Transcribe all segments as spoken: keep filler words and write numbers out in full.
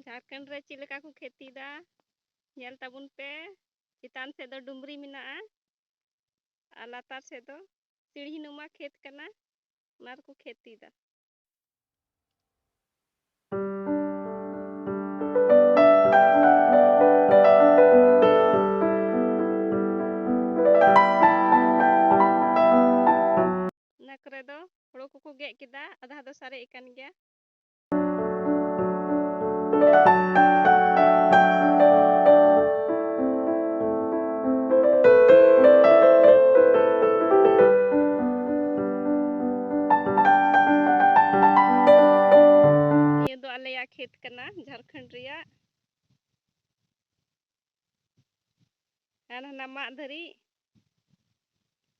ᱡᱷᱟᱲᱠᱷᱚᱸᱰ ᱨᱮ ᱪᱮᱫ ᱞᱮᱠᱟ ᱠᱚ ᱠᱷᱮᱛᱤᱭᱮᱫᱟ, ᱧᱮᱞ ᱛᱟᱵᱚᱱ ᱯᱮ᱾ ᱪᱮᱛᱟᱱ ᱥᱮᱫ ᱫᱚ ᱰᱩᱢᱨᱤ ᱢᱮᱱᱟᱜᱼᱟ ᱟᱨ ᱞᱟᱛᱟᱨ ᱥᱮᱫ ᱫᱚ ᱥᱤᱲᱦᱤ ᱱᱩᱢᱟ ᱠᱷᱮᱛ ᱠᱟᱱᱟ, ᱚᱱᱟ ᱨᱮᱠᱚ ᱠᱷᱮᱛᱤᱭᱮᱫᱟ᱾ ᱚᱱᱟ ᱠᱚᱨᱮ ᱫᱚ ᱦᱳᱲᱳ ᱠᱚᱠᱚ ᱜᱮᱫ ᱠᱮᱫᱟ, ᱟᱫᱷᱟ ᱫᱚ ᱥᱟᱨᱮᱡ ᱟᱠᱟᱱ ᱜᱮᱭᱟ᱾ ᱱᱤᱭᱟᱹ ᱫᱚ ᱟᱞᱮᱭᱟᱜ ᱠᱷᱮᱛ ᱠᱟᱱᱟ, ᱡᱷᱟᱲᱠᱷᱚᱸᱰ ᱨᱮᱭᱟᱜ᱾ ᱟᱨ ᱦᱟᱱᱟ ᱢᱟᱫ ᱫᱷᱟᱹᱨᱤᱡ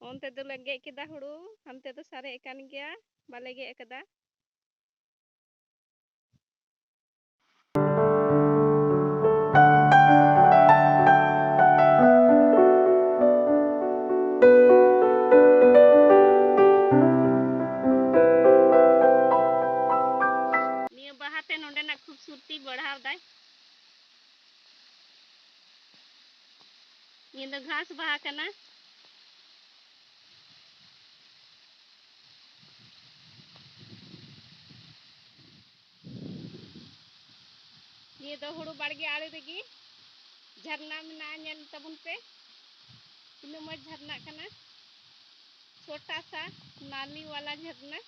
ᱚᱱᱛᱮ ᱫᱚᱞᱮ ᱜᱮᱫ ᱠᱮᱫᱟ ᱦᱩᱲᱩ, ᱦᱟᱱᱛᱮ ᱫᱚ ᱥᱟᱨᱮᱡ ᱟᱠᱟᱱ ᱜᱮᱭᱟ, ᱵᱟᱞᱮ ᱜᱮᱫ ᱟᱠᱟᱫᱟ᱾ ᱱᱤᱭᱟᱹ ᱵᱟᱦᱟ ᱛᱮ ᱱᱚᱰᱮᱱᱟᱜ ᱠᱷᱩᱵᱥᱩᱨᱛᱤ ᱵᱟᱲᱦᱟᱣ ᱫᱟᱭ᱾ ᱱᱤᱭᱟᱹ ᱫᱚ ᱜᱷᱟᱥ ᱵᱟᱦᱟ ᱠᱟᱱᱟ᱾ ᱱᱤᱭᱟᱹ ᱫᱚ ᱦᱩᱲᱩ ᱵᱟᱲᱜᱮ ᱟᱲᱮ ᱨᱮᱜᱮ ᱡᱷᱟᱨᱱᱟ ᱢᱮᱱᱟᱜᱼᱟ, ᱧᱮᱞ ᱛᱟᱵᱚᱱ ᱯᱮ ᱛᱤᱱᱟᱹᱜ ᱢᱚᱡᱽ ᱡᱷᱟᱨᱱᱟᱜ ᱠᱟᱱᱟ, ᱪᱷᱳᱴᱟ ᱥᱟ ᱱᱟᱞᱤ ᱣᱟᱞᱟ ᱡᱷᱟᱨᱱᱟ᱾